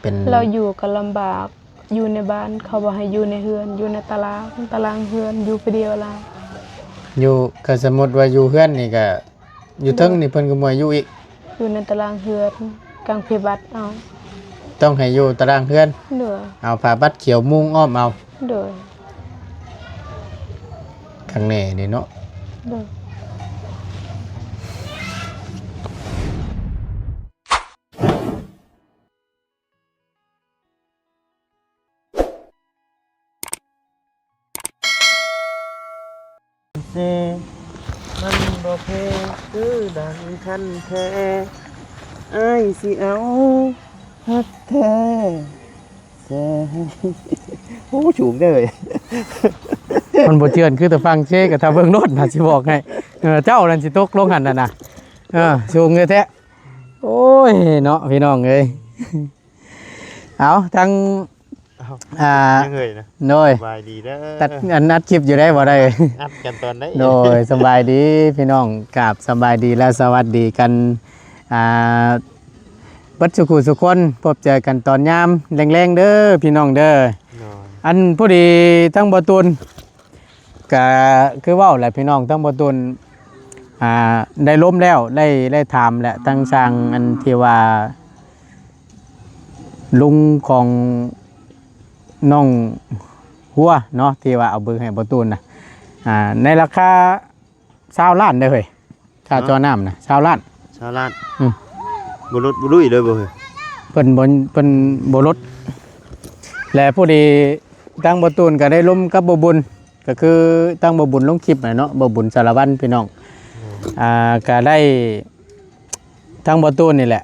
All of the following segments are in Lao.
ເປັນ ລາວຢູ່ກໍລຳບາກ ຢູ່ໃນບ້ານເຂົາບໍ່ໃຫ້ຢູ່ໃນເຮືອນ ຢູ່ໃນຕາລາງ ຕາລາງເຮືອນ ຢູ່ຜູ້ດຽວລາວ ຢູ່ ກໍສົມມຸດວ່າຢູ່ເຮືອນນີ້ກໍ ຢູ່ເທິງນີ້ເພິ່ນກໍບໍ່ໃຫ້ຢູ່ອີກ ຢູ່ໃນຕາລາງເຮືອນ ກາງເພບັດເອົາ ຕ້ອງໃຫ້ຢູ່ຕາລາງເຮືອນ ໂດຍ ເອົາຜ້າບັດຂຽວມຸງອ້ອມເອົາ ໂດຍ ຄັກແນ່ເດເນາະ ໂດຍ. ແຕ່ມັນບໍ່ແພງຄືດັ່ງຄັນແທ້ ອ້າຍຊິເອົາຮັກແທ້ແຊ ໂອ້ ສູງເດີ ມັນບໍ່ເຈື່ອນຄືແຕ່ຟັງເຊ ກໍຖ້າເບິ່ງໂລດນະ ຊິບອກໃຫ້ ເອີ ເຈົ້ານັ້ນຊິຕົກລົງຫັ້ນນະ ເອີ ສູງແທ້ໆ ໂອ້ຍ ເນາະ ພີ່ນ້ອງເອີຍ. ເອົາ ທັງ ເອົ້າ ອ່າ ຍັງເອີຍນະ ໂດຍ ສະບາຍດີເດີ ຕັດ ອັນ ອັດຄລິບຢູ່ໄດ໋ ບໍ່ໄດ້ ອັດກັນຕອນໃດ ໂດຍ ສະບາຍດີພີ່ນ້ອງ ກາບສະບາຍດີ ແລະ ສະຫວັດດີກັນ ອ່າ ເບິດສູ່ຄູ່ສູ່ຄົນ ພົບເຈີກັນຕອນຍາມແລງໆ ເດີພີ່ນ້ອງເດີ ໂດຍ ອັນ ພໍດີທັງບໍ່ຕູນ ກະຄືເວົ້າແຫຼະພີ່ນ້ອງ ທັງບໍ່ຕູນ ອ່າ ໄດ້ລົມແລ້ວ ໄດ້ ໄດ້ຖາມແຫຼະ ທັງຊ່າງອັນທີ່ວ່າ ລຸງຂອງນ້ອງຫົວເນາະ ທີ່ວ່າເອົາເບີໃຫ້ບໍ່ຕູນນະ ອ່າ ໃນລາຄາຊາວລ້ານເດີເຮີ້ຍ ຄ່າ ຮະ ເຈາະນ້ຳນະ ຊາວລ້ານ ຊາວລ້ານ ອືມ ບໍ່ຫຼຸດບໍ່ລຸຍເລີຍບໍ່ເຮີ້ຍ ເພິ່ນບໍ່ ເພິ່ນບໍ່ລົດ ແລະ ພໍດີທາງບໍ່ຕູນກໍໄດ້ລົມກັບບໍ່ບຸນ ກໍຄືທາງບໍ່ບຸນລົງຄລິບນະເນາະ ບໍ່ບຸນສາລະວັນພີ່ນ້ອງ ອືມ ອ່າ ກໍໄດ້ທາງບໍ່ຕູນນີ້ແຫຼະ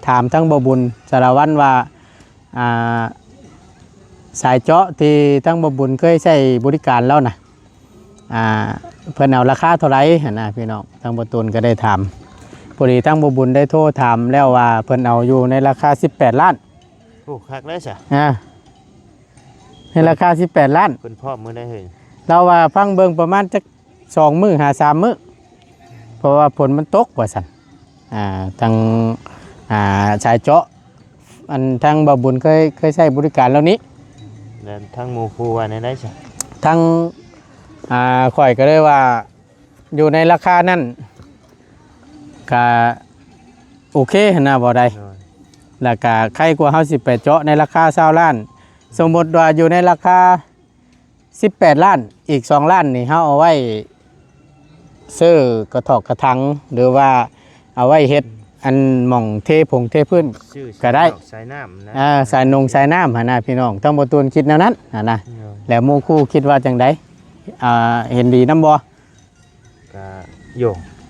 ຖາມທາງບໍ່ບຸນສາລະວັນວ່າ ອ່າ ສາຍເຈາະທີ່ທາງບໍ່ບຸນເຄີຍໃຊ້ບໍລິການລາວນະ ອ່າ ເພິ່ນເອົາລາຄາເທົ່າໃດຫັ້ນນະພີ່ນ້ອງ ທາງບໍ່ຕູນກໍໄດ້ຖາມ ພໍດີທາງບໍ່ບຸນໄດ້ໂທຖາມແລ້ວວ່າ ເພິ່ນເອົາຢູ່ໃນລາຄາສິບແປດລ້ານ ໂອ້ ຄັກເລີຍຊະ ອ່າ ໃນລາຄາສິບແປດລ້ານ ເພິ່ນພ້ອມມື້ໃດເຮີ້ຍ ລາວວ່າຟັງເບິ່ງປະມານຈັກ ສອງມື້ຫາສາມມື້ ເພາະວ່າຝົນມັນຕົກວ່າຊັ້ນ ອ່າ ທາງ ອ່າ ສາຍເຈາະ ອັນທາງບໍ່ບຸນເຄີຍ ເຄີຍໃຊ້ບໍລິການແລ້ວນີ້ ແລ້ວທາງໝູ່ຄູ່ວ່າແນວໃດຊະ ທາງ ອ່າ ຂ້ອຍກໍເລີຍວ່າ ຢູ່ໃນລາຄານັ້ນ ກະໂອເຄຫັ້ນນະ ບໍ່ໄດ້ ໂດຍ ແລ້ວກະໄຄກວ່າເຮົາຊິໄປເຈາະໃນລາຄາຊາວລ້ານ ສົມມຸດວ່າຢູ່ໃນລາຄາ ສິບແປດລ້ານ ອີກສອງລ້ານນີ້ເຮົາເອົາໄວ້ຊື້ກະຖອກກະຖັງ ຫຼືວ່າເອົາໄວ້ເຮັດອັນໝ່ອງເທຜົງເທພື້ນກໍໄດ້ ສາຍນ້ຳນະ ອ່າ ສາຍນົງສາຍນ້ຳຫັ້ນນະພີ່ນ້ອງ ທາງບໍ່ຕູນຄິດແນວນັ້ນຫັ້ນນະ ໂດຍ ແລ້ວໝູ່ຄູ່ຄິດວ່າຈັ່ງໃດ ອ່າ ເຫັນດີນຳບໍ່? ກະໂຍ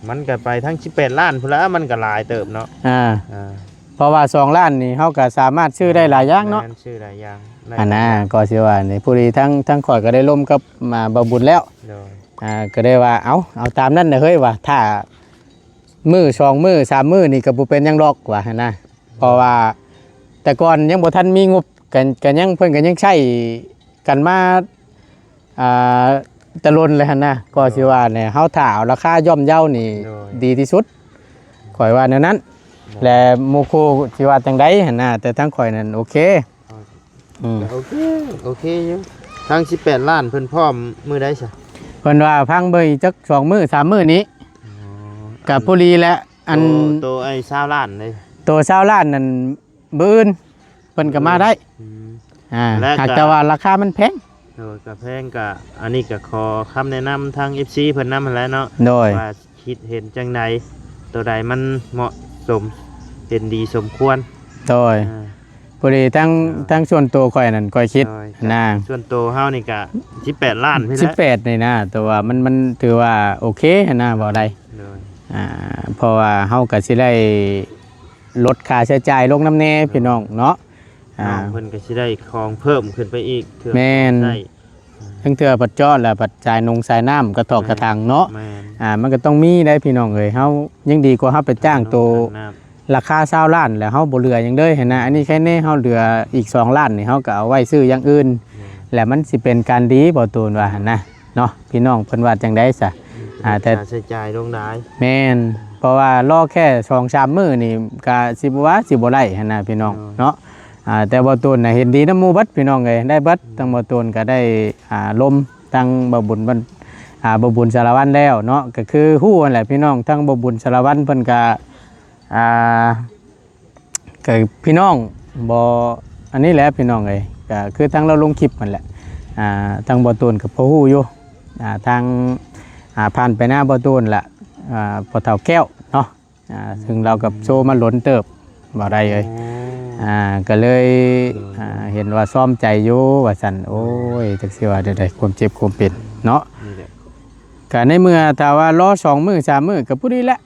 ມັນກະໄປທັງສິບແປດລ້ານພຸ້ນລະ ມັນກະຫຼາຍເຕີບເນາະ ອ່າ ອ່າ ເພາະວ່າສອງລ້ານນີ້ເຮົາກະສາມາດຊື້ໄດ້ຫຼາຍຢ່າງເນາະ ແມ່ນ ຊື້ຫຼາຍຢ່າງ ອັນນະ ກໍຊິວ່ານີ້ ພໍດີທັງ ທັງຂ້ອຍກໍໄດ້ລົມກັບ ອ່າ ບ່າວບຸນແລ້ວ ໂດຍ ອ່າ ກໍໄດ້ວ່າ ເອົາ ເອົາຕາມນັ້ນນະເຮີ້ຍວ່າ ຖ້າມື້ສອງມື້ສາມມື້ນີ້ກໍບໍ່ເປັນຫຍັງດອກວ່າຫັ້ນນະ ເພາະວ່າແຕ່ກ່ອນຍັງບໍ່ທັນມີງົບ ກໍ ກໍຍັງ ເພິ່ນກໍຍັງໃຊ້ກັນມາ ອ່າ ແຕ່ດົນແລ້ວຫັ້ນນະ ກໍ ໂດຍ ຊິວ່າແຫຼະ ເຮົາຖ້າເອົາລາຄາຍ່ອມເຍົານີ້ ໂດຍ ດີທີ່ສຸດ ຂ້ອຍວ່າແນວນັ້ນ ໂດຍ ແລະໝູ່ຄູ່ຊິວ່າຈັ່ງໃດຫັ້ນນະ ແຕ່ທາງຂ້ອຍນັ້ນໂອເຄ ໂອເຄ ອືມ ກໍໂອເຄ ໂອເຄຢູ່ ທາງສິບແປດລ້ານເພິ່ນພ້ອມມື້ໃດຊະ? ເພິ່ນວ່າຟັງເບິ່ງອີກຈັກສອງມື້ສາມມື້ນີ້ ອໍ ກໍພໍດີແຫຼະ ອັນ ໂຕ ໂຕໄອ້ຊາວລ້ານເດ້ ໂຕຊາວລ້ານນັ້ນ ມື້ອື່ນເພິ່ນກໍມາໄດ້ ອືມ ອ່າ ແລະ ຫາກແຕ່ວ່າລາຄາມັນແພງ ໂດຍ ກໍແພງ ກໍອັນນີ້ກໍຂໍຄຳແນະນຳທາງເອັຟຊີເພິ່ນນຳຫັ້ນແຫຼະເນາະ ໂດຍ ວ່າຄິດເຫັນຈັ່ງໃດ ໂຕໃດມັນເໝາະສົມ ເຫັນດີສົມຄວນ ໂດຍ ອ່າ ພໍດີທັງ ອ່າ ທັງສ່ວນໂຕຂ້ອຍນັ້ນ ຂ້ອຍຄິດ ໂດຍ ນະ ສ່ວນໂຕເຮົານີ້ກໍສິບແປດລ້ານພຸ້ນແຫຼະ ສິບແປດນີ້ນະ ແຕ່ວ່າມັນ ມັນຖືວ່າໂອເຄຫັ້ນນະ ເວົ້າໄດ້ ໂດຍ ອ່າ ເພາະວ່າເຮົາກໍຊິໄດ້ ລົດຄ່າໃຊ້ຈ່າຍລົງນຳແດ່ ພີ່ນ້ອງເນາະ ອ່າ ນ້ອງເພິ່ນກໍຊິໄດ້ຂອງເພີ່ມຂຶ້ນໄປອີກ ເທື່ອ ແມ່ນ ຂອງໃຊ້ ລາງເທື່ອພັດເຈາະແລ້ວພັດສາຍນົງສາຍນ້ຳ ກະຖອກ ແມ່ນ ກະຖັງເນາະ ແມ່ນ ອ່າ ມັນກໍຕ້ອງມີໄດ໋ພີ່ນ້ອງເອີຍ ເຮົາຍັງດີກວ່າເຮົາໄປຈ້າງໂຕ ລາຄາຊາວລ້ານ ແລ້ວເຮົາບໍ່ເຫຼືອຫຍັງເລີຍຫັ້ນນະ ອັນນີ້ແຄ່ແນ່ເຮົາເຫຼືອອີກສອງລ້ານນີ້ ເຮົາກໍເອົາໄວ້ຊື້ຢ່າງອື່ນ ແມ່ນ ແລ້ວມັນຊິເປັນການດີບໍ່ ໂຕນວ່າຫັ້ນນະ ເນາະ ພີ່ນ້ອງເພິ່ນວ່າຈັ່ງໃດຊະ ອືມ ອ່າ ແຕ່ ຄ່າໃຊ້ຈ່າຍລົງຫຼາຍ ແມ່ນ ເພາະວ່າລໍແຄ່ສອງສາມມື້ນີ້ ກະຊິບໍ່ວ່າຊິບໍ່ໄດ້ຫັ້ນນະ ພີ່ນ້ອງ ໂດຍ ເນາະ ອ່າ ແຕ່ບໍ່ຕູນນະເຫັນດີນຳໝູ່ເບິດພີ່ນ້ອງເອີຍ ໄດ້ເບິດ. ທັງບໍ່ຕູນກໍໄດ້ ອ່າ ລົມທັງບໍ່ບຸນ ອ່າ ບໍ່ບຸນສາລະວັນແລ້ວເນາະ ກໍຄືຮູ້ຫັ້ນແຫຼະພີ່ນ້ອງ ທັງບໍ່ບຸນສາລະວັນເພິ່ນກໍ ອ່າ ກໍພີ່ນ້ອງບໍ່ ອັນນີ້ແຫຼະພີ່ນ້ອງເອີຍ ກໍຄືທັງລາວລົງຄລິບຫັ້ນແຫຼະ ອ່າ ທັງບໍ່ຕູນກໍພໍຮູ້ຢູ່ ອ່າ ທາງ ອ່າ ຜ່ານໄປໜ້າບໍ່ຕູນລະ ອ່າ ພໍ່ເຖົ້າແກ້ວເນາະ ອ່າ ຊຶ່ງລາວກໍໂຊມາດົນເຕີບ ບໍ່ໄດ້ເອີຍ ອ່າ ກໍເລີຍ ອ່າ ເຫັນວ່າຊອມໃຈຢູ່ວ່າຊັ້ນ. ໂອ້ຍ ຈັກຊິວ່າແນວໃດ ຄວາມເຈັບຄວາມເປັນເນາະ ກໍໃນເມື່ອຖ້າວ່າລໍສອງມື້ສາມມື້ກໍພໍດີແຫຼະ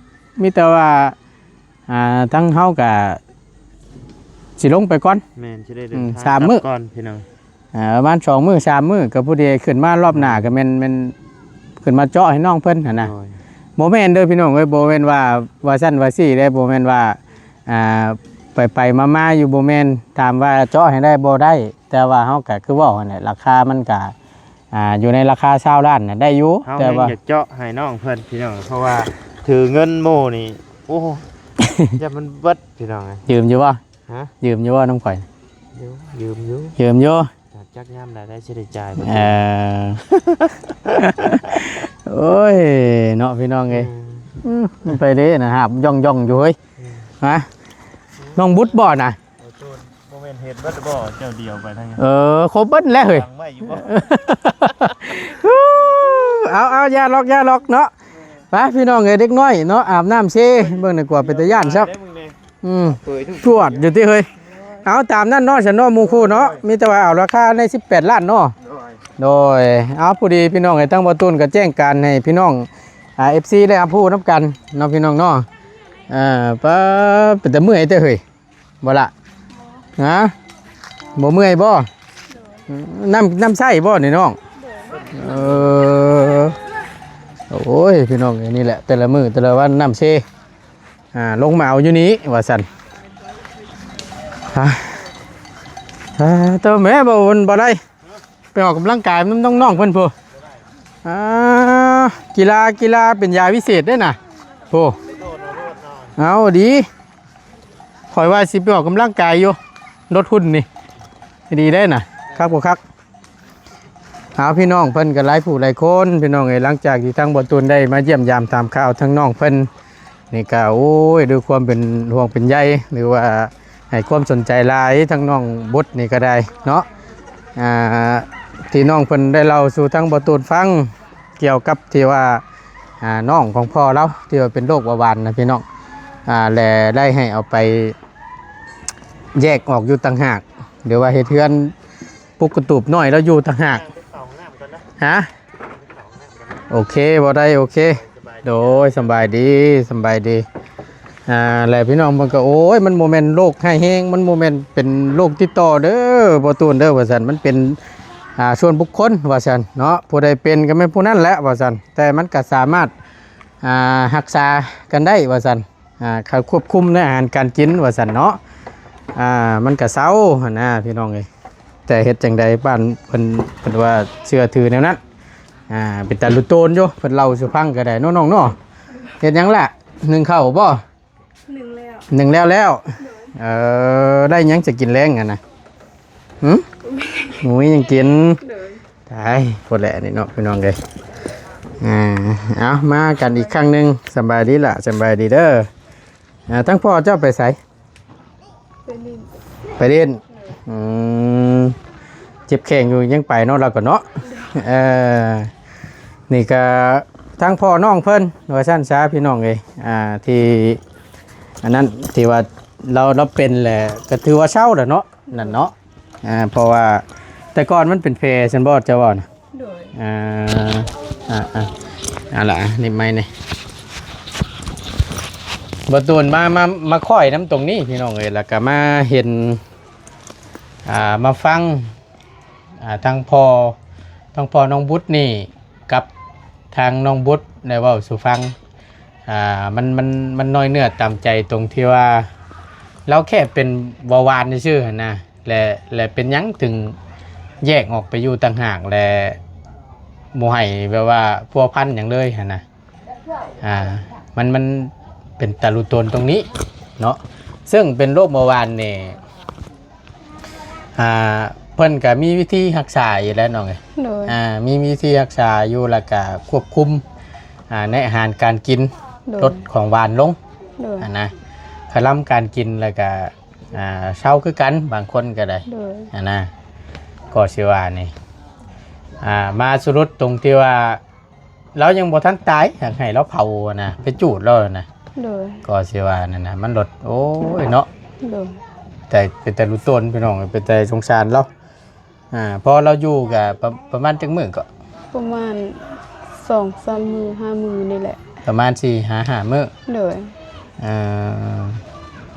ມີແຕ່ວ່າ ອ່າ ທາງເຮົາກະຊິລົງໄປກ່ອນ ແມ່ນ ຊິໄດ້ເດີນທາງ ອືມ ສາມມື້ ກັບກ່ອນພີ່ນ້ອງ ອ່າ ປະມານສອງມື້ສາມມື້ ກໍພໍດີຂຶ້ນມາລອບໜ້າ ກໍແມ່ນ ແມ່ນຂຶ້ນມາເຈາະໃຫ້ນ້ອງເພິ່ນຫັ້ນນະ. ໂດຍ ບໍ່ແມ່ນເດີພີ່ນ້ອງເອີຍ ບໍ່ແມ່ນວ່າ ວ່າຊັ້ນວ່າຊີ້ເດ້ ບໍ່ແມ່ນວ່າ ອ່າ ໄປໆມາໆຢູ່ ບໍ່ແມ່ນ. ຖາມວ່າເຈາະໃຫ້ໄດ້ບໍ່? ໄດ້ ແຕ່ວ່າເຮົາກໍຄືເວົ້າຫັ້ນແຫຼະ ລາຄາມັນກໍ ອ່າ ຢູ່ໃນລາຄາຊາວລ້ານນະໄດ້ຢູ່ ເຮົາແຕ່ວ່າຢາກເຈາະໃຫ້ນ້ອງເພິ່ນພີ່ນ້ອງ ເພາະວ່າຖືເງິນໝູ່ນີ້ ໂອ້ ຢ້ານມັນເບິດພີ່ນ້ອງເອີຍ. ຢືມຢູ່ບໍ່? ຮະ? ຢືມຢູ່ບໍ່ນຳຂ້ອຍ? ຢືມ ຢືມຢູ່ ຢືມຢູ່ ຈັກຍາມໃດໄດ້ຊິໄດ້ຈ່າຍບໍ່? ເອີ ໂອ້ຍ ເນາະພີ່ນ້ອງເອີຍ ອືມ ອືມ ໄປເດ້ນະ ຫາບຢ່ອງໆຢູ່ເຮີ້ຍ ອືມ ຮະ ນ້ອງບຸດບໍ່ນະ? ໂອ້ໂຕນ ບໍ່ແມ່ນເຮັດເບິດບໍ່ ເຈົ້າດຽວໄປທາງ ເອີ ຄົບເບິດແລ້ວເຮີ້ຍ ເອົາໆ ຢ່າຫຼອກ ຢ່າຫຼອກເນາະ. ໄປພີ່ນ້ອງເອີຍ ເດັກນ້ອຍເນາະ ອາບນ້ຳເຊ ເບິ່ງດີກວ່າ ເປັນຕາຢ້ານຊ້ຳ ອືມ ຈວດຢູ່ຕິເຮີ້ຍ. ເອົາຕາມນັ້ນເນາະ ຊັ້ນເນາະ ໝູ່ຄູ່ເນາະ ມີແຕ່ວ່າເອົາລາຄາໃນສິບແປດລ້ານເນາະ. ໂດຍ ເອົາ ພໍດີພີ່ນ້ອງເອີຍ ທາງບໍ່ຕູນກໍແຈ້ງການໃຫ້ພີ່ນ້ອງ ອ່າ ເອັຟຊີ ໄດ້ຮັບຮູ້ນຳກັນເນາະ ພີ່ນ້ອງເນາະ. ເອີ ປາ ເປັນຕາເມື່ອຍແທ້ເຮີ້ຍ. ບໍ່ລະ? ຮະ? ບໍ່ເມື່ອຍບໍ່? ນ້ຳ ນ້ຳໃຊ້ບໍ່ນີ້ນ້ອງ? ເອີ ໂອ້ຍ ພີ່ນ້ອງເອີຍ ນີ້ແຫຼະ ແຕ່ລະມື້ແຕ່ລະວັນນ້ຳເຊ ອ່າ ລົງມາເອົາຢູ່ນີ້ວ່າຊັ້ນ. ຮະ? ອ່າ ໂຕແມ່ ບໍ່ ບໍ່ໄດ້ ໄປອອກກຳລັງກາຍນຳນ້ອງໆເພິ່ນພຸ້ນ. ອ່າ ກິລາ ກິລາເປັນຢາວິເສດເດ້ນະ ໂອ້ ເອົາດີ. ຂ້ອຍວ່າຊິໄປອອກກຳລັງກາຍຢູ່ ລົດຫຸ່ນນີ້ ດີເດ້ນະ ຄັກບໍ່ຄັກ. ເອົາ ພີ່ນ້ອງເພິ່ນກໍຫຼາຍຜູ້ຫຼາຍຄົນ ພີ່ນ້ອງເອີຍ ຫຼັງຈາກທີ່ທາງບໍ່ຕູນໄດ້ມາຢ້ຽມຢາມຖາມຂ່າວທາງນ້ອງເພິ່ນ ນີ້ກໍ ໂອ້ຍ ດ້ວຍຄວາມເປັນຫ່ວງເປັນໃຍ ຫຼືວ່າໃຫ້ຄວາມສົນໃຈຫຼາຍ ທາງນ້ອງບຸດນີ້ກໍໄດ້ເນາະ ອ່າ ທີ່ນ້ອງເພິ່ນໄດ້ເລົ່າສູ່ທາງບໍ່ຕູນຟັງ ກ່ຽວກັບທີ່ວ່າ ອ່າ ນ້ອງຂອງພໍ່ລາວທີ່ວ່າເປັນໂລກເບົາຫວານນະພີ່ນ້ອງ ອ່າ ແລະ ໄດ້ໃຫ້ເອົາໄປແຍກອອກຢູ່ຕ່າງຫາກ ຫຼືວ່າເຮັດເຮືອນປຸກກະຕູບນ້ອຍລາວຢູ່ຕ່າງຫາກ. ຮະ? ໂອເຄ ບໍ່ໄດ້ ໂອເຄ ໂດຍ ສະບາຍດີ ສະບາຍດີ. ອ່າ ແລະ ພີ່ນ້ອງເພິ່ນກໍ ໂອ້ຍ ມັນບໍ່ແມ່ນໂລກຮ້າຍແຮງ ມັນບໍ່ແມ່ນເປັນໂລກຕິດຕໍ່ເດີ ບໍ່ຕູນເດີ ວ່າຊັ້ນ ມັນເປັນ ອ່າ ສ່ວນບຸກຄົນ ວ່າຊັ້ນເນາະ ຜູ້ໃດເປັນກໍແມ່ນຜູ້ນັ້ນແຫຼະ ວ່າຊັ້ນ ແຕ່ມັນກໍສາມາດ ອ່າ ຮັກສາກັນໄດ້ ວ່າຊັ້ນ ອ່າ ຄວບຄຸມໃນອາຫານການກິນ ວ່າຊັ້ນເນາະ ອ່າ ມັນກໍເຊົາຫັ້ນນະ ພີ່ນ້ອງເອີຍ ແຕ່ເຮັດຈັ່ງໃດ ບ້ານເພິ່ນ ເພິ່ນວ່າເຊື່ອຖືແນວນັ້ນ. ອ່າ ເປັນຕາລຸໂຕນຢູ່ ເພິ່ນເລົ່າສູ່ຟັງກໍໄດ້ເນາະ ນ້ອງເນາະ. ເຮັດຫຍັງລະ? ໜຶ້ງເຂົ້າບໍ່? ໜຶ້ງແລ້ວ ໜຶ້ງແລ້ວແລ້ວ. ໂດຍ ເອີ ໄດ້ຫຍັງຈະກິນແລງຫັ້ນນະ? ຫຶ? ບໍ່ມີຫຍັງກິນ. ໂດຍ ຕາຍ ພຸ້ນແຫຼະນີ້ເນາະ ພີ່ນ້ອງເອີຍ. ອ່າ ເອົາ ມາກັນອີກຄັ້ງໜຶ່ງ ສະບາຍດີລະ ສະບາຍດີເດີ. ອ່າ ທາງພໍ່ເຈົ້າໄປໃສ? ໄປຫຼິ້ນ ໄປຫຼິ້ນ. ອືມ ເຈັບແຂ້ງຢູ່ຍັງໄປເນາະ ລາວກໍເນາະ. ເອີ ນີ້ກໍທາງພໍ່ນ້ອງເພິ່ນວ່າຊັ້ນຊະ ພີ່ນ້ອງເອີຍ ອ່າ ທີ່ ອັນນັ້ນ ທີ່ວ່າລາວ ລາວເປັນແຫຼະ ກໍຖືວ່າເຊົາແລ້ວເນາະ ນັ້ນເນາະ. ອ່າ ເພາະວ່າແຕ່ກ່ອນມັນເປັນແຜຊັ້ນບໍ່ ເຈົ້າເວົ້ານະ? ໂດຍ ອ່າ ອ່າ ອ່າ ເອົາລະ ນີ້ໄມ້ນີ້ ບໍ່ຕູນມາ ມາ ມາຄ້ອຍນຳຕົງນີ້ ພີ່ນ້ອງເອີຍ ແລ້ວກໍມາເຫັນ ອ່າ ມາຟັງ ອ່າ ທາງພໍ່ ທາງພໍ່ນ້ອງບຸດນີ້ກັບທາງນ້ອງບຸດໄດ້ເວົ້າສູ່ຟັງ. ອ່າ ມັນ ມັນ ມັນນ້ອຍເນື້ອຕ່ຳໃຈຕົງທີ່ວ່າ ລາວແຄ່ເປັນເບົາຫວານຊື່ໆຫັ້ນນະ ແລະ ແລະ ເປັນຫຍັງເຖິງແຍກອອກໄປຢູ່ຕ່າງຫາກ ແລະ ບໍ່ໃຫ້ແບບວ່າພົວພັນຫຍັງເລີຍຫັ້ນນະ. ອ່າ ມັນ ມັນເປັນຕາລຸໂຕນຕົງນີ້ເນາະ ເຊິ່ງເປັນໂລກເບົາຫວານນີ້ ອ່າ ເພິ່ນກໍມີວິທີຮັກສາຢູ່ແລ້ວນ້ອງເອີຍ. ໂດຍ ອ່າ ມີວິທີຮັກສາຢູ່ ແລ້ວກໍຄວບຄຸມ ອ່າ ໃນອາຫານການກິນ ໂດຍ ລົດຂອງຫວານລົງ ໂດຍ ຫັ້ນນະ. ຄະລຳການກິນ ແລ້ວກໍ ອ່າ ເຊົາຄືກັນ ບາງຄົນກໍໄດ້ ໂດຍ ຫັ້ນນະ. ກໍຊິວ່ານີ້ ອ່າ ມາສະຫຼຸບຕົງທີ່ວ່າ ລາວຍັງບໍ່ທັນຕາຍ ຢາກໃຫ້ລາວເຜົາຫັ້ນນະ ໄປຈູດລາວຫັ້ນນະ. ໂດຍ ກໍຊິວ່ານັ້ນນະ ມັນລົດ ໂອ້ຍເນາະ. ໂດຍ ແຕ່ເປັນຕາລຸຕົນພີ່ນ້ອງ ເປັນຕາສົງສານລາວ. ອ່າ ພໍລາວຢູ່ກະປະ ປະມານຈັກມື້ເກາະ? ປະມານສອງສາມມື້ ຫ້າມື້ນີ້ແຫຼະ ປະມານສີ່ຫາຫ້າມື້. ໂດຍ ເອີ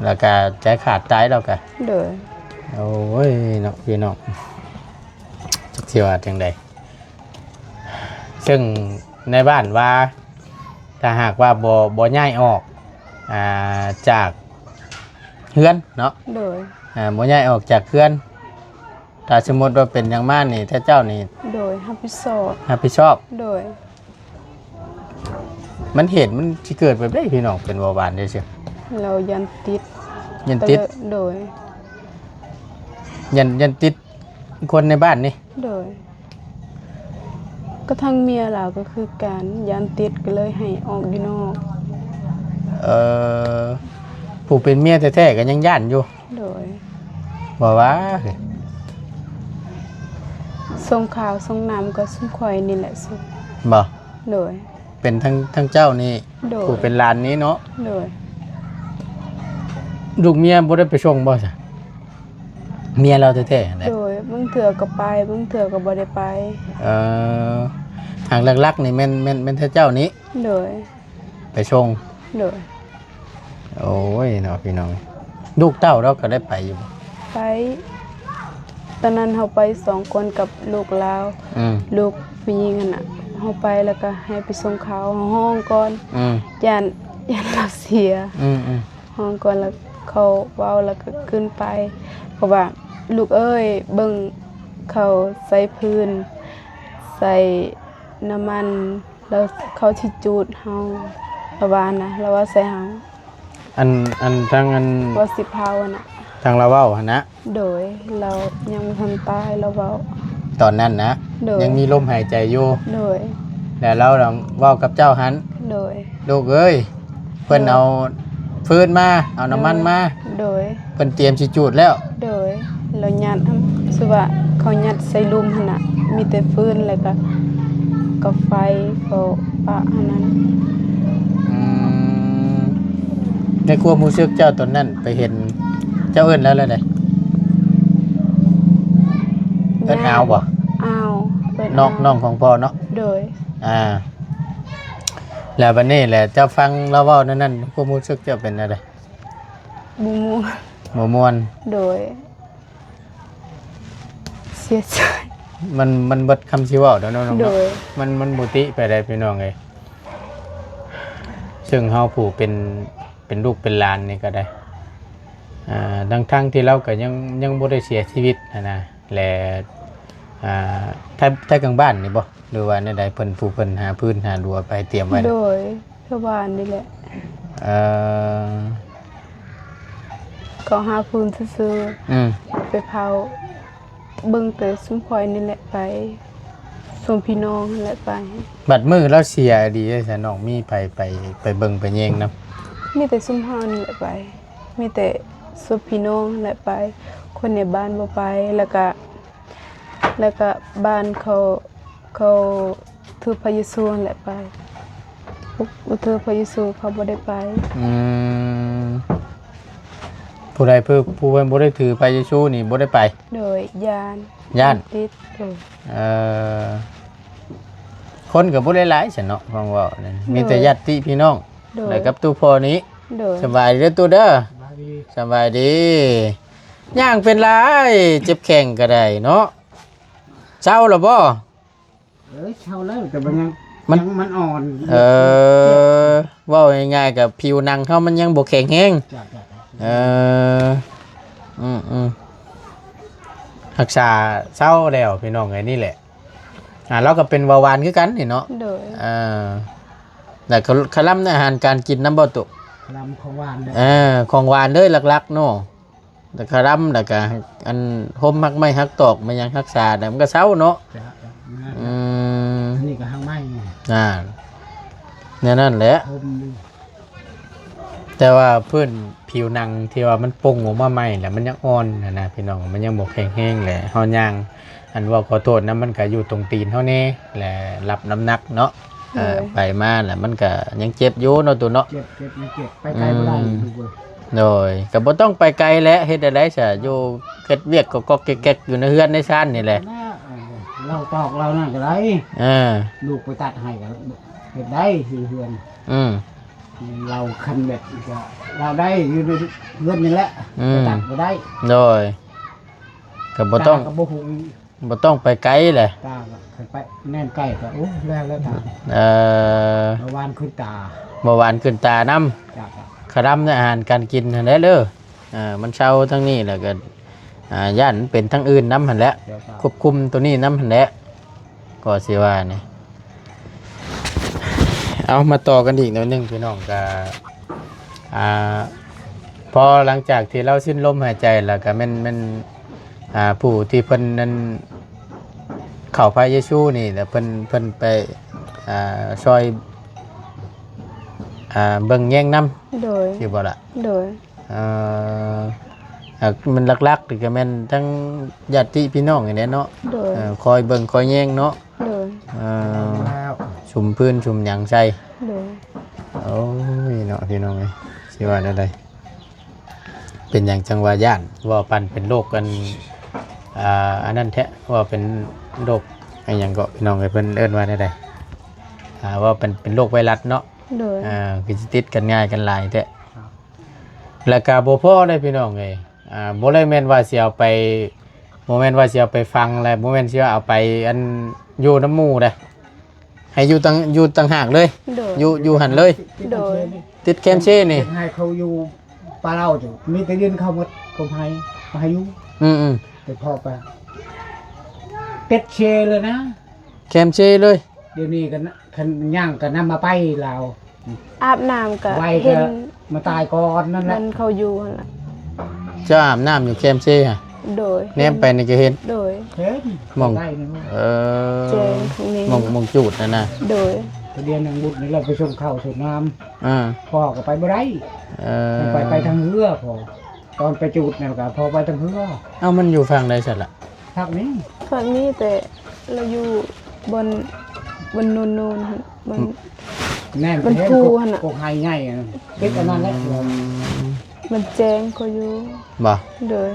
ແລ້ວກະໃຈຂາດຕາຍລາວກະ. ໂດຍ ໂອ້ຍເນາະ ພີ່ນ້ອງ ຈັກຊິວ່າຈັ່ງໃດ. ເຊິ່ງໃນບ້ານວ່າ ຖ້າຫາກວ່າບໍ່ ບໍ່ຍ້າຍອອກ ອ່າ ຈາກເຮືອນເນາະ. ໂດຍ ອ່າ ບໍ່ຍ້າຍອອກຈາກເຮືອນ ຖ້າສົມມຸດວ່າເປັນຫຍັງມານີ້ ແທ້ເຈົ້ານີ້ ໂດຍ ຮັບຜິດຊອບ ຮັບຜິດຊອບ. ໂດຍ ມັນ ເຫດມັນຊິເກີດແບບໃດພີ່ນ້ອງ ເປັນເບົາຫວານຈັ່ງຊີ້? ລາວຢ້ານຕິດ ຢ້ານຕິດ. ໂດຍ ຢ້ານ ຢ້ານຕິດຄົນໃນບ້ານນີ້. ໂດຍ ກະທັງເມຍລາວກໍຄືກັນ ຢ້ານຕິດກໍເລີຍໃຫ້ອອກຢູ່ນອກ. ເອີ ຜູ້ເປັນເມຍແທ້ໆກໍຍັງຢ້ານຢູ່. ໂດຍ ບໍ່ວ່າ ສົ່ງເຂົ້າສົ່ງນ້ຳກໍຊຸມຂ້ອຍນີ້ແຫຼະ ສົ່ງ. ບໍ່? ໂດຍ ເປັນທັງ ທັງເຈົ້ານີ້ ໂດຍ ຜູ້ເປັນຫຼານນີ້ເນາະ. ໂດຍ ລູກເມຍບໍ່ໄດ້ໄປສົ່ງບໍ່ຊະ? ເມຍລາວແທ້ໆຫັ້ນແຫຼະ. ໂດຍ ບາງເທື່ອກໍໄປ ບາງເທື່ອກໍບໍ່ໄດ້ໄປ. ເອີ ຫາກຫຼັກໆນີ້ແມ່ນ ແມ່ນ ແມ່ນແຕ່ເຈົ້ານີ້ ໂດຍ ໄປສົ່ງ. ໂດຍ ໂອ້ຍເນາະ ພີ່ນ້ອງ ລູກເຕົ້າລາວກໍໄດ້ໄປຢູ່ບໍ່? ໄປ ຕອນນັ້ນເຮົາໄປສອງຄົນກັບລູກລາວ. ອືມ ລູກຜູ້ຍິງຫັ້ນນະ ເຮົາໄປແລ້ວກໍໃຫ້ໄປສົ່ງເຂົາ ເຮົາຮ້ອງກ່ອນ. ອືມ ຢ້ານ ຢ້ານລາວເສຍ. ອືມໆ ຮ້ອງກ່ອນ ແລ້ວເຂົາເວົ້າ ແລ້ວກໍຂຶ້ນໄປ ເພາະວ່າ ລູກເອີຍ ເບິ່ງເຂົາໃສ່ຟືນ ໃສ່ນ້ຳມັນ ແລ້ວເຂົາຊິຈູດເຮົາ ລາວວ່ານະ ລາວເວົ້າໃສ່ເຮົາ. ອັນ ອັນ ທາງອັນ ວ່າຊິເຜົາຫັ້ນນະ ທາງລາວເວົ້າຫັ້ນນະ. ໂດຍ ລາວຍັງບໍ່ທັນຕາຍ ລາວເວົ້າຕອນນັ້ນນະ. ໂດຍ ຍັງມີລົມຫາຍໃຈຢູ່. ໂດຍ ແລ້ວລາວເວົ້າກັບເຈົ້າຫັ້ນ. ໂດຍ ລູກເອີຍ ເພິ່ນເອົາຟືນມາ ເອົານ້ຳມັນມາ. ໂດຍ ເພິ່ນຕຽມຊິຈູດແລ້ວ. ໂດຍ ລາວຍັດ ຄືວ່າເຂົາຍັດໃສ່ລຸ່ມຫັ້ນນະ ມີແຕ່ຟືນ ແລ້ວກະ ກະໄຟ ເຂົາປະຫັ້ນນັ້ນ. ອືມ ໃນຄວາມຮູ້ສຶກເຈົ້າຕອນນັ້ນ ໄປເຫັນ ເຈົ້າເອີ້ນລາວແນວໃດ? ເອີ້ນອາວບໍ່? ອາວ ເອີ້ນ ນ້ອງ ອາວ ນ້ອງຂອງພໍ່ເນາະ. ໂດຍ ອ່າ ແລ້ວບັດນີ້ແຫຼະ ເຈົ້າຟັງລາວເວົ້າແນວນັ້ນ ຄວາມຮູ້ສຶກເຈົ້າເປັນແນວໃດ? ບໍ່ມ່ວນ ບໍ່ມ່ວນ. ໂດຍ ເສຍໃຈ ມັນ ມັນເບິດຄຳຊິເວົ້າແລ້ວເນາະ. ໂດຍ ມັນ ມັນບໍ່ຕິໄປໄດ້ພີ່ນ້ອງເອີຍ ເຊິ່ງເຮົາຜູ້ເປັນ ເປັນລູກເປັນຫຼານນີ້ກໍໄດ້ ອ່າ ທັງໆທີ່ລາວກໍຍັງ ຍັງບໍ່ໄດ້ເສຍຊີວິດຫັ້ນນະ ແລະ ອ່າ ໄທ ໄທກາງບ້ານນີ້ບໍ່ ຫຼືວ່າແນວໃດ? ເພິ່ນ ຜູ້ເພິ່ນຫາຟືນຫາດັວໄປຕຽມໄວ້. ໂດຍ ຊາວບ້ານນີ້ແຫຼະ. ເອີ ເຂົາຫາຟືນຊື່ໆ. ອືມ ໄປເຜົາ ເບິ່ງແຕ່ຊຸມຂ້ອຍນີ້ແຫຼະໄປ ຊຸມພີ່ນ້ອງຫັ້ນແຫຼະໄປ. ບັດມື້ລາວເສຍອີ່ຫຼີເດ້ຊະ ນ້ອງມີໃຜໄປ ໄປເບິ່ງໄປແຍງນຳ? ມີແຕ່ຊຸມເຮົານີ້ແຫຼະໄປ ມີແຕ່ຊຸມພີ່ນ້ອງຫັ້ນແຫຼະໄປ ຄົນໃນບ້ານບໍ່ໄປ ແລ້ວກະ ແລ້ວກະບ້ານເຂົາ ເຂົາຖືພະເຢຊູຫັ້ນແຫຼະໄປ ບໍ່ ບໍ່ຖືພະເຢຊູເຂົາບໍ່ໄດ້ໄປ. ອືມ ຜູ້ໃດ ຜູ້ ຜູ້ເພິ່ນບໍ່ໄດ້ຖືພະເຢຊູນີ້ບໍ່ໄດ້ໄປ? ໂດຍ ຢ້ານ ຢ້ານ ຢ້ານຕິດ. ໂດຍ ເອີ ຄົນກໍບໍ່ໄດ້ຫຼາຍຊັ້ນເນາະ ຟັງເວົ້ານີ້ ໂດຍ ມີແຕ່ຍາດຕິພີ່ນ້ອງ. ໂດຍ ແລ້ວກັບຕູ້ພໍ່ນີ້. ໂດຍ ສະບາຍດີເດີຕູ້ເດີ. ສະບາຍດີ ສະບາຍດີ. ຍ່າງເປັນຫຼາຍ ເຈັບແຂ້ງກໍໄດ້ເນາະ ເຊົາແລ້ວບໍ່? ເອີ ເຊົາແລ້ວ ແຕ່ມັນຍັງ ມັນ ຍັງມັນອ່ອນ. ເອີ ເວົ້າງ່າຍໆ ກໍຜິວໜັງເຮົາມັນຍັງບໍ່ແຂງແຮງ. ຈ້ະ ຈ້ະ ເອີ ອືມໆ ຮັກສາເຊົາແລ້ວພີ່ນ້ອງເອີຍ ນີ້ແຫຼະ. ອ່າ ລາວກໍເປັນເບົາຫວານຄືກັນນີ້ເນາະ. ໂດຍ ເອີ ແລ້ວກໍຄະລຳໃນອາຫານການກິນນຳບໍ່ຕຸ? ຄະລຳຂອງຫວານເດີ. ເອີ ຂອງຫວານເດີຫຼັກໆເນາະ. ແລ້ວກະດຳ ແລ້ວກະອັນ ຫົ່ມຮັກໄມ້ຮັກຕອກ ແມ່ນຫຍັງຮັກສາ ແລ້ວມັນກະເຊົາເນາະ. ອືມ ອັນນີ້ກໍຮັກໄມ້ ອ່າ ແນວນັ້ນແຫຼະ. ແຕ່ວ່າພື້ນຜິວໜັງທີ່ວ່າມັນປົງອອກມາໃໝ່ ແລ້ວມັນຍັງອ່ອນຫັ້ນນະພີ່ນ້ອງ ມັນຍັງບໍ່ແຂງແຮງ ແຫຼະເຮົາຍ່າງ ອັນເວົ້າຂໍໂທດນຳ ມັນກະຢູ່ຕົງຕີນເຮົາແດ່ ແລະຮັບນ້ຳໜັກເນາະ. ເອີ ໄປມາແລ້ວມັນກະຍັງເຈັບຢູ່ເນາະ ຕູ້ເນາະ. ເຈັບ ເຈັບ ຍັງເຈັບ ໄປໄກບໍ່ໄດ້ ອືມ ລູກເອີຍ. ໂດຍ ກະບໍ່ຕ້ອງໄປໄກແຫຼະ ເຮັດແນວໃດຊະ ຢູ່ເຮັດວຽກກອກໆແກກໆຢູ່ໃນເຮືອນໃນຊານນີ້ແຫຼະ. ລາວຕອກລາວນັ້ນກໍໄດ້ ເອີ ລູກໄປຕັດໃຫ້ກໍເຮັດໄດ້ ຢູ່ເຮືອນ. ອືມ ລາວຄັນແບບນີ້ກໍລາວໄດ້ ຢູ່ໃນເຮືອນນີ້ແຫຼະ ອືມ ໄປຕັດບໍ່ໄດ້. ໂດຍ ກໍບໍ່ຕ້ອງ ຕາກໍບໍ່ຫຸງ ບໍ່ຕ້ອງໄປໄກແຫຼະ. ຕາກໍຄັນໄປແນມໄກກໍ ໂອ້ ແລ້ວແລ້ວຕາ ເອີ ເບົາຫວານຂຶ້ນຕາ ເບົາຫວານຂຶ້ນຕານຳ. ເຈົ້າ ຂະດຳໃນອາຫານການກິນຫັ້ນແຫຼະເດີ. ເອີ ມັນເຊົາທາງນີ້ແລ້ວກໍ ອ່າ ຢ້ານເປັນທາງອື່ນນຳຫັ້ນແຫຼະ ເຈົ້າ ຄວບຄຸມໂຕນີ້ນຳຫັ້ນແຫຼະ ກໍຊິວ່ານີ້. ເອົາ ມາຕໍ່ກັນອີກໜ້ອຍໜຶ່ງ ພີ່ນ້ອງ ກະ ອ່າ ພໍຫຼັງຈາກທີ່ລາວສິ້ນລົມຫາຍໃຈແລ້ວ ກະແມ່ນ ແມ່ນ ອ່າ ຜູ້ທີ່ເພິ່ນນັ້ນເຂົ້າພະເຢຊູນີ້ ແລ້ວເພິ່ນ ເພິ່ນໄປ ອ່າ ຊ່ອຍ ອ່າ ເບິ່ງແຍງນຳ ໂດຍ ຊິບໍ່ລະ? ໂດຍ ເອີ ອ່າ ມັນຫຼັກໆນີ້ກໍແມ່ນທັງຍາດຕິພີ່ນ້ອງນີ້ແຫຼະເນາະ. ໂດຍ ເອີ ຄອຍເບິ່ງຄອຍແຍງເນາະ. ໂດຍ ເອີ ຊຸມພື້ນຊຸມຫຍັງໃສ່. ໂດຍ ໂອ້ຍເນາະ ພີ່ນ້ອງເອີຍ ຊິວ່າແນວໃດ? ເປັນຫຍັງຈັ່ງວ່າຢ້ານ ເວົ້າປານເປັນໂລກ ອັນ ອ່າ ອັນນັ້ນແທ້ ເວົ້າເປັນໂລກອີຫຍັງເກາະ ພີ່ນ້ອງເອີຍ ເພິ່ນເອີ້ນວ່າແນວໃດ? ອ່າ ເວົ້າເປັນ ເປັນໂລກໄວຣັສເນາະ. ໂດຍ ອ່າ ຄືຊິຕິດກັນງ່າຍກັນຫຼາຍແທ້. ແລ້ວກະບໍ່ພໍເດ້ພີ່ນ້ອງເອີຍ ອ່າ ບໍ່ໄດ້ແມ່ນວ່າຊິເອົາໄປ ບໍ່ແມ່ນວ່າຊິເອົາໄປຝັງ ແລະ ບໍ່ແມ່ນຊິວ່າເອົາໄປ ອັນ ຢູ່ນຳໝູ່ເດ້ ໃຫ້ຢູ່ຕ່າງ ຢູ່ຕ່າງຫາກເລີຍ. ໂດຍ ຢູ່ ຢູ່ຫັ້ນເລີຍ. ໂດຍ ຕິດແຄມເຊນີ້ ໃຫ້ເຂົາຢູ່ປ່າເຫຼົ່າຢູ່ ມີແຕ່ດິນເຂົາໝົດ ກໍໃຫ້ ບໍ່ໃຫ້ຢູ່. ອືມໆ ແຕ່ພໍໄປ ຕິດເຊເລີຍນະ ແຄມເຊເລີຍ. ດຽວນີ້ກໍນະ ຄັນຍ່າງກໍນຳມາໄປລາວ ອາບນ້ຳກໍ ໄວກໍ ເຫັນ ມາຕາຍກ່ອນນັ້ນແຫຼະ ມັນເຂົາຢູ່ຫັ້ນລະ. ເຈົ້າອາບນ້ຳຢູ່ແຄມເຊຫະ? ໂດຍ ແນມໄປນີ້ກໍເຫັນ. ໂດຍ ເຫັນ ໝ່ອງ ໄດ້ນີ້ ເອີ ແຈ້ງຂອງນີ້ ໝ່ອງ ໝ່ອງຈູດນັ້ນນະ. ໂດຍ ໄປດຽວນາງບຸດນີ້ລະ ໄປສົ່ງເຂົ້າສົ່ງນ້ຳ. ອ່າ ພໍ່ກໍໄປບໍ່ໄດ້. ເອີ ໄປ ໄປທາງເຮືອພໍ່ ຕອນໄປຈູດນັ້ນກໍພໍ່ໄປທາງເຮືອ. ເອົ້າ ມັນຢູ່ຝັ່ງໃດຊັ້ນລະ? ພາກນີ້ ພາກນີ້ ແຕ່ລາວຢູ່ບ່ອນ ບ່ອນໂນນໆຫັ້ນ ບ່ອນ ແມ່ນ ບ່ອນພູຫັ້ນນະ ກົກໄຮໃຫຍ່ຫັ້ນ ຕິດອັນນັ້ນແຫຼະ. ອືມ ມັນແຈ້ງກໍຢູ່ບໍ່? ໂດຍ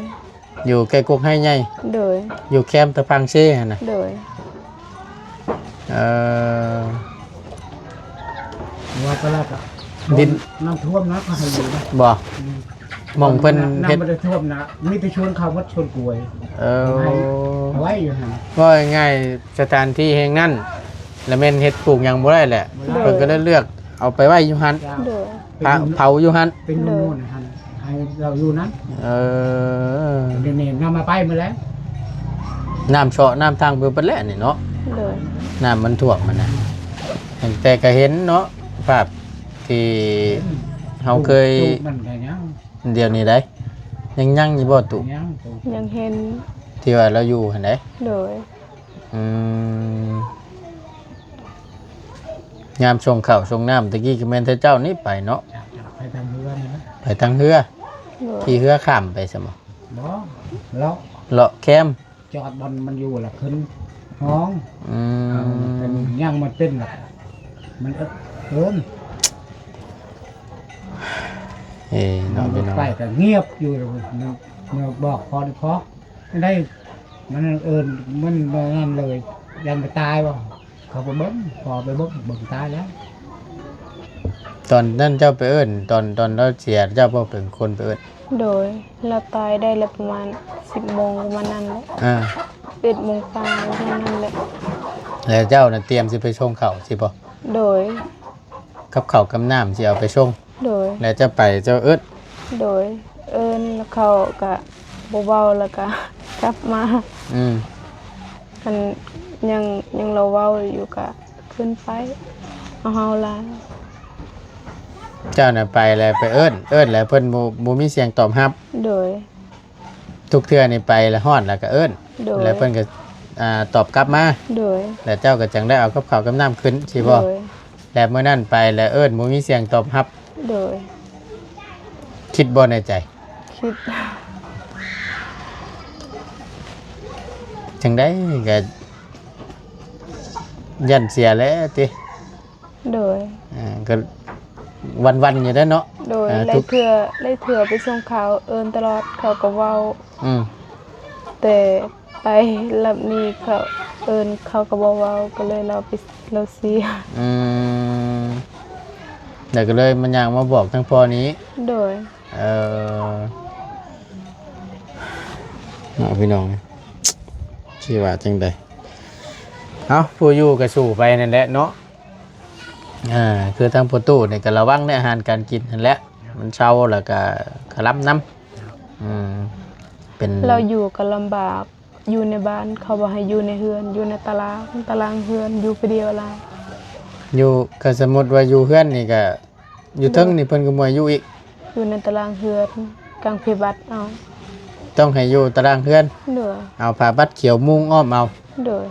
ຢູ່ໃກ້ກົກໄຮໃຫຍ່. ໂດຍ ຢູ່ແຄມຕະພັງເຊຫັ້ນນະ. ໂດຍ ເອີ ວ່າໄປແລ້ວກໍ ດິນ ນ້ຳຖ້ວມນະ ກໍໃຫ້ຢູ່ນະ ບໍ່? ອືມ ໝ່ອງເພິ່ນ ນ້ຳ ເຮັດ ນ້ຳບໍ່ໄດ້ຖ້ວມນະ ມີແຕ່ຊວນເຂົ້າໝົດ ຊວນກ້ວຍ. ເອີ ເອົາໄວ້ ເອົາໄວ້ຢູ່ຫັ້ນ. ເວົ້າງ່າຍໆ ສະຖານທີ່ແຫ່ງນັ້ນ ລະແມ່ນເຮັດປູກຫຍັງບໍ່ໄດ້ແຫຼະ. ບໍ່ໄດ້ ເພິ່ນກໍເລີຍເລືອກເອົາໄປໄວ້ຢູ່ຫັ້ນ. ໂດຍ ພະ ເຜົາຢູ່ຫັ້ນ. ເປັນໂນນໆຫັ້ນ ໃຫ້ລາວຢູ່ນັ້ນ. ເອີ ດຽວນີ້ນ້ຳມາໄປໝົດແລ້ວ ນ້ຳເຊາະນ້ຳທາງເບີເບິດແລ້ວນີ້ເນາະ. ໂດຍ ນ້ຳມັນຖ້ວມຫັ້ນນະ. ແຕ່ກໍເຫັນເນາະ ພາບທີ່ເຮົາເຄີຍ ຕູບມັນກໍຍັງ ດຽວນີ້ໃດ ຍັງ ຍັງຢູ່ບໍ່ຕູ້? ຍັງ ຍັງເຫັນ ທີ່ວ່າລາວຢູ່ຫັ້ນໃດ. ໂດຍ ອືມ ຍາມສົ່ງເຂົ້າສົ່ງນ້ຳ ຕະກີ້ກໍແມ່ນແຕ່ເຈົ້ານີ້ໄປເນາະ. ໄປທາງເຮືອນີ້ນະ ໄປທາງເຮືອ. ໂດຍ ຂີ່ເຮືອຂ້າມໄປຊັ້ນບໍ່? ບໍ່ ເລາະ ເລາະແຄມ ຈອດບ່ອນມັນຢູ່ລະຂຶ້ນຫ້ອງ. ອືມ ເອີ ເປັນຫຍັງມັນເປັນລະ ມັນເອີ້ນ ເອີ ເນາະ ໄປກໍງຽບຢູ່ ເມື່ອບອກພໍນີ້ພໍ ໄດ້ ມັນເອີ້ນ ມັນບໍ່ນັ້ນເລີຍ ຢ້ານໄປຕາຍບໍ່? ເຂົາໄປເບິ່ງ ພໍໄປເບິ່ງ ເບິ່ງຕາຍແລ້ວ. ຕອນນັ້ນເຈົ້າໄປເອີ້ນ ຕອນ ຕອນລາວເສຍ ເຈົ້າບໍ່ເປັນຄົນໄປເອີ້ນ? ໂດຍ ລາວຕາຍໄດ້ລະປະມານສິບໂມງ ປະມານນັ້ນແຫຼະ. ອ່າ ສິບເອັດໂມງປາຍ ປະມານນັ້ນແຫຼະ. ແລ້ວເຈົ້ານະຕຽມຊິໄປສົ່ງເຂົ້າຊິບໍ່? ໂດຍ ກັບເຂົ້າກັບນ້ຳຊິເອົາໄປສົ່ງ. ໂດຍ ແລ້ວເຈົ້າໄປເຈົ້າເອີ້ນ? ໂດຍ ເອີ້ນ ແລ້ວເຂົາກະບໍ່ເວົ້າ ແລ້ວກະກັບມາ. ອືມ ຄັນຍັງ ຍັງລາວເວົ້າຢູ່ກະຂຶ້ນໄປ ເອົາເຮົາລະ. ເຈົ້ານະໄປແລ້ວໄປເອີ້ນ ເອີ້ນແລ້ວເພິ່ນບໍ່ ບໍ່ມີສຽງຕອບຮັບ. ໂດຍ ທຸກເທື່ອນີ້ໄປລະຮອດລະກະເອີ້ນ ໂດຍ ແລ້ວເພິ່ນກໍ ອ່າ ຕອບກັບມາ ໂດຍ ແລ້ວເຈົ້າກໍຈັ່ງໄດ້ເອົາກັບເຂົ້າກັບນ້ຳຂຶ້ນ ຊີ້ບໍ່? ໂດຍ ແລ້ວມື້ນັ້ນໄປລະເອີ້ນບໍ່ມີສຽງຕອບຮັບ ໂດຍ ຄິດບໍ່ໃນໃຈ? ຄິດ ຈັ່ງໃດກໍຢ້ານເສຍແຫຼະຕິ? ໂດຍ ອ່າ ກໍວັ່ນໆຢູ່ເດ້ເນາະ ໂດຍ ອ່າ ຫຼາຍເທື່ອ ຫຼາຍເທື່ອໄປສົ່ງຂ່າວເອີ້ນຕະຫຼອດ ເຂົາກໍເວົ້າ ອືມ ແຕ່ໄປລອບນີ້ເຂົາເອີ້ນ ເຂົາກໍບໍ່ເວົ້າ ກໍເລີຍລາວໄປ ລາວເສຍ ອືມ ແລ້ວກໍເລີຍມາຍ່າງມາບອກທາງພໍ່ນີ້ ໂດຍ ເອີ ເນາະ ພີ່ນ້ອງ ຊິວ່າຈັ່ງໃດ? ເອົ້າ ຜູ້ຢູ່ກໍສູ້ໄປນັ້ນແຫຼະເນາະ ອ່າ ຄືທາງພໍ່ຕູ້ນີ້ກໍລະວັງໃນອາຫານການກິນຫັ້ນແຫຼະ ມັນເຊົາແລ້ວກໍຄະລຳນຳ ອືມ ເປັນ ລາວຢູ່ກໍລຳບາກ ຢູ່ໃນບ້ານເຂົາບໍ່ໃຫ້ຢູ່ໃນເຮືອນ ຢູ່ໃນຕາລາງ ຕາລາງເຮືອນ ຢູ່ຜູ້ດຽວລາວ ຢູ່ ກໍສົມມຸດວ່າຢູ່ເຮືອນນີ້ກໍ ຢູ່ເທິງນີ້ເພິ່ນກໍບໍ່ໃຫ້ຢູ່ອີກ ຢູ່ໃນຕາລາງເຮືອນ ກາງເພບັດເອົາ ຕ້ອງໃຫ້ຢູ່ຕາລາງເຮືອນ ໂດຍ ເອົາຜ້າບັດຂຽວມຸງອ້ອມເອົາ ໂດຍ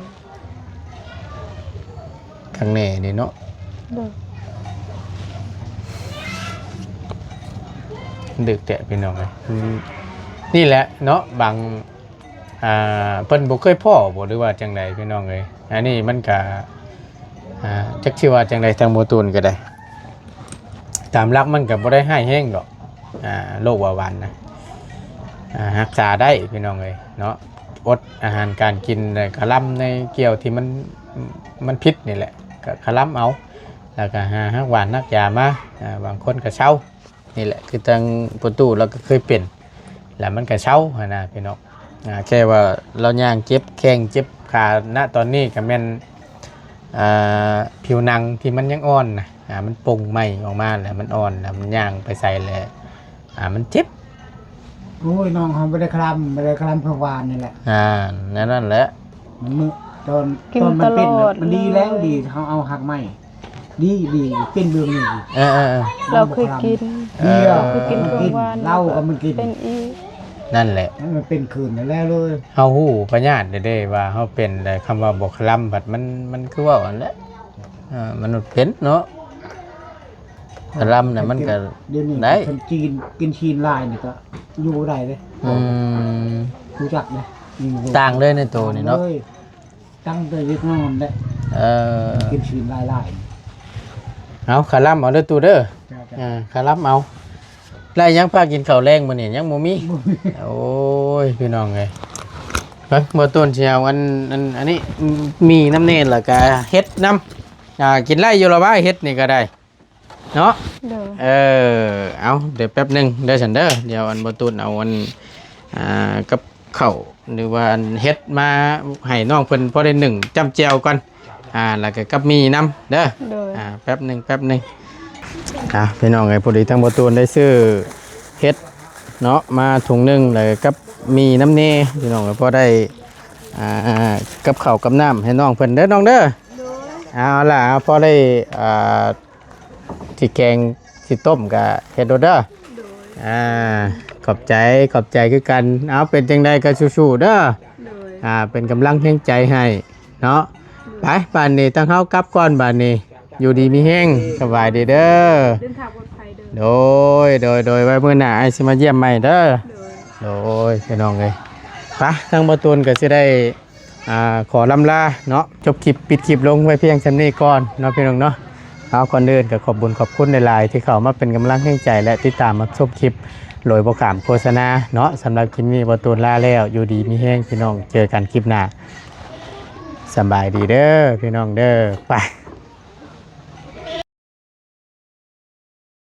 ຄັກແນ່ເດ້ເນາະ ໂດຍ ດຶກແທ້ພີ່ນ້ອງເອີຍ ອືມ ນີ້ແຫຼະເນາະ ບາງ ອ່າ ເພິ່ນບໍ່ເຄີຍພໍ້ບໍ່ ຫຼືວ່າຈັ່ງໃດພີ່ນ້ອງເອີຍ ອັນນີ້ມັນກະ ອ່າ ຈັກຊິວ່າຈັ່ງໃດ ທາງໝໍຕູນກໍໄດ້ ຕາມຫຼັກມັນກໍບໍ່ໄດ້ຮ້າຍແຮງດອກ ອ່າ ໂລກເບົາຫວານນະ ອ່າ ຮັກສາໄດ້ພີ່ນ້ອງເອີຍເນາະ ອົດອາຫານການກິນ ແລ້ວກະລຳໃນກ່ຽວທີ່ມັນ ມັນຜິດນີ້ແຫຼະ ກະ ກະລຳເອົາ ແລ້ວກະຫາຮັກຫວານຮັກຢາມາ ອ່າ ບາງຄົນກະເຊົາ ນີ້ແຫຼະ ຄືທາງພໍ່ຕູ້ລາວກໍເຄີຍເປັນ ແລ້ວມັນກໍເຊົາຫັ້ນນະພີ່ນ້ອງ ອ່າ ແຄ່ວ່າລາວຍ່າງເຈັບແຂ້ງເຈັບຂາ ນະຕອນນີ້ກໍແມ່ນ ອ່າ ຜິວໜັງທີ່ມັນຍັງອ່ອນນະ ອ່າ ມັນປົ່ງໃໝ່ອອກມາແລ້ວ ມັນອ່ອນແລ້ວ ມັນຍ່າງໄປໃສແລ້ວ ອ່າ ມັນເຈັບ ໂອ້ຍ ນ້ອງເຮົາບໍ່ໄດ້ຄະລຳ ບໍ່ໄດ້ຄະລຳເພິ່ງວານນີ້ແຫຼະ ອ່າ ແນວນັ້ນແຫຼະ ມັນມື້ ຕອນ ກິນຕອນມັນເປັນ ຕະຫຼອດ ມັນດີແລ້ວ ເລີຍ ດີ ເຮົາເອົາຮາກໄມ້ ດີ ດີ ເປັນເບື້ອງນີ້ ເອີໆໆ ລາວເຄີຍກິນ ເອີ ເຄີຍກິນເຄື່ອງຫວານ ເຫຼົ້າກໍມັນກິນ ເປັນອີກ ນັ້ນແຫຼະ ມັນເປັນຄືນນັ້ນແຫຼະເລີຍ ເຮົາຮູ້ພະຍາດເດ້ວ່າເຮົາເປັນ ແຕ່ຄຳວ່າບໍ່ຄະລຳພັດມັນ ມັນຄືເວົ້າຫັ້ນແຫຼະ ເອີ ມະນຸດເປັນເນາະ ຄະລຳນະມັນກໍ ດຽວນີ້ ໄດ້ ຄົນຈີນກິນຊີ້ນຫຼາຍນີ້ກໍຢູ່ບໍ່ໄດ້ເດ້ ອືມ ຮູ້ຈັກເດ້ ຕ່າງເລີຍໃນໂຕນີ້ເນາະ ຕ່າງເລີຍ ຕັ້ງແຕ່ເດັກນ້ອຍແຫຼະ ເອີ ກິນຊີ້ນຫຼາຍໆ ເອົາ ຄະລຳເອົາເດີຕູ້ເດີ ເຈົ້າໆ ເອີ ຄະລຳເອົາ ແລ້ວຍັງພາກິນເຂົ້າແລງມື້ນີ້ ຍັງບໍ່ມີ ບໍ່ມີ ໂອ້ຍ ພີ່ນ້ອງເອີຍ ເບິ່ງ ບໍ່ຕົ້ນຊິເອົາອັນ ອັນ ອັນນີ້ ໝີ່ນຳແດ່ ແລ້ວກະເຫັດນຳ ອ່າ ກິນໄດ້ຢູ່ລະວ່າ ເຫັດນີ້ກໍໄດ້ ເນາະ ໂດຍ ເອີ ເອົາ ດຽວແປັບໜຶ່ງເດີຊັ້ນເດີ ດຽວອັນບໍ່ຕູນເອົາອັນ ອ່າ ກັບເຂົ້າ ຫຼືວ່າອັນເຫັດມາໃຫ້ນ້ອງເພິ່ນພໍໄດ້ໜຶ້ງຈ້ຳແຈ່ວກ່ອນ ອ່າ ແລ້ວກໍກັບໝີ່ນຳເດີ ໂດຍ ອ່າ ແປັບໜຶ່ງ ແປັບໜຶ່ງ ອ່າ ພີ່ນ້ອງເອີຍ ພໍດີທາງບໍ່ຕູນໄດ້ຊື້ເຫັດເນາະ ມາຖົງໜຶ່ງ ແລ້ວກໍກັບໝີ່ນຳແດ່ ພີ່ນ້ອງເອີຍ ພໍໄດ້ ອ່າ ກັບເຂົ້າກັບນ້ຳໃຫ້ນ້ອງເພິ່ນເດີ ນ້ອງເດີ ໂດຍ ເອົາລະ ພໍໄດ້ ອ່າ ຊິແກງຊິຕົ້ມກະເຮັດໂລດເດີ ໂດຍ ອ່າ ຂອບໃຈ ຂອບໃຈຄືກັນ ເອົາ ເປັນຈັ່ງໃດກະສູ້ໆເດີ ໂດຍ ອ່າ ເປັນກຳລັງແຮງໃຈໃຫ້ເນາະ ໂດຍ ໄປ ບາດນີ້ທາງເຮົາກັບກ່ອນ ບາດນີ້ ຢູ່ດີມີແຮງ ໂອເຄ ສະບາຍດີເດີ ເດີນທາງປອດໄພເດີ ໂດຍ ໂດຍ ໂດຍ ໄວ້ມື້ໜ້າອ້າຍຊິມາຢ້ຽມໃໝ່ເດີ ໂດຍ ໂດຍ ພີ່ນ້ອງເອີຍ ໄປ ທາງບໍ່ຕູນກະຊິໄດ້ ອ່າ ຂໍລ່ຳລາເນາະ ຈົບຄລິບ ປິດຄລິບລົງໄວ້ພຽງສ່ຳນີ້ກ່ອນເນາະ ພີ່ນ້ອງເນາະ ເອົາ ກ່ອນອື່ນກໍຂອບບຸນຂອບຄຸນຫຼາຍໆ ທີ່ເຂົ້າມາເປັນກຳລັງແຮງໃຈ ແລະ ຕິດຕາມຮັບຊົມຄລິບໂດຍບໍ່ຂ້າມໂຄສະນາເນາະ ສຳລັບຄລິບນີ້ ບໍ່ຕູນລາແລ້ວ ຢູ່ດີມີແຮງ ພີ່ນ້ອງ ເຈີກັນຄລິບໜ້າ ສະບາຍດີເດີ ພີ່ນ້ອງເດີ ໄປ.